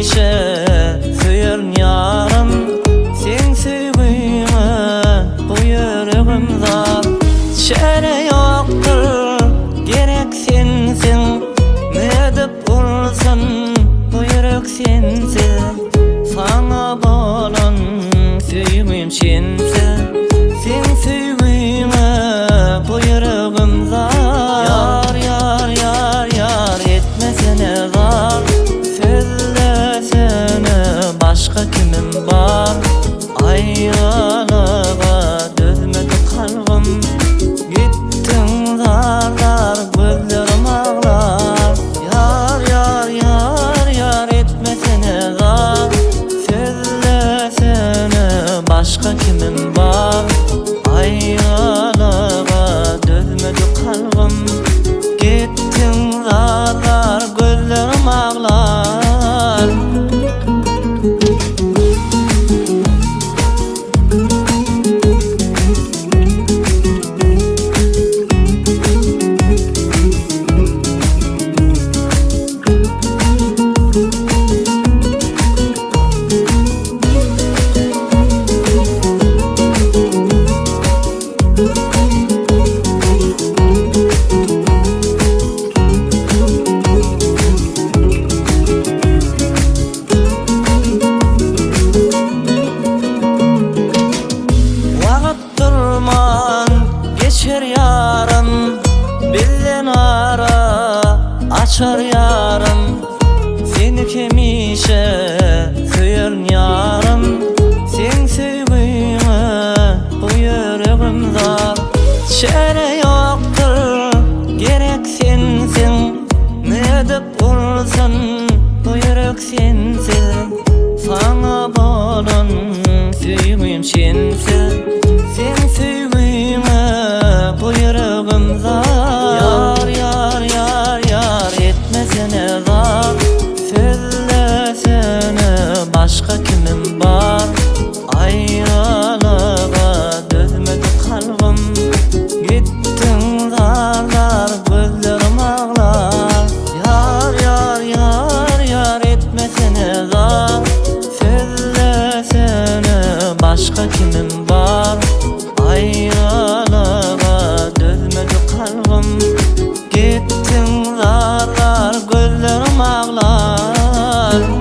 hemişe söýerin ýarym Seň söýgüňe bu ýüregim zar Çäre ýokdur gerek sensiň Nädip ursun bu ýürek sensiz Saňa bolan söýgüm çensiz Seň söýgüňe bu ýüregim zar Ýar ýar ýar ýar etmesene zar Sözlesene başga kimim bar Aýralyga dözmedi kalbym Gitdiň zar zar gözlerim aglar Ýar ýar ýar ýar etmesene zar Sözlesene başga kimim bar Aýralyga dözmedi kalbym Gitdiň zar zar gözlerim aglar. Wagt durman geçer ýarym, Bizden ara açar ýarym. Seni hemişe söýerin ýarym, Seň söýgüňe bu ýüregim zar. Çäre ýokdur, gerek sensiň, Nädip ursun bu ýürek sensiz. Saňa bolan söýgüm çensiz, Seň söýgüňe bu ýüregim zar. Ýar, ýar, ýar, ýar etmesene zar, Sözlesene başga kimim bar. Aýralyga dözmedi kalbym, Gitdiň zar-zar gözlerim aglar. Ýar, ýar, ýar, ýar etmesene zar, Sözlesene başga kimim bar. Aýralyga dözmedi kalbym, Gitdiň zar-zar gözlerim aglar.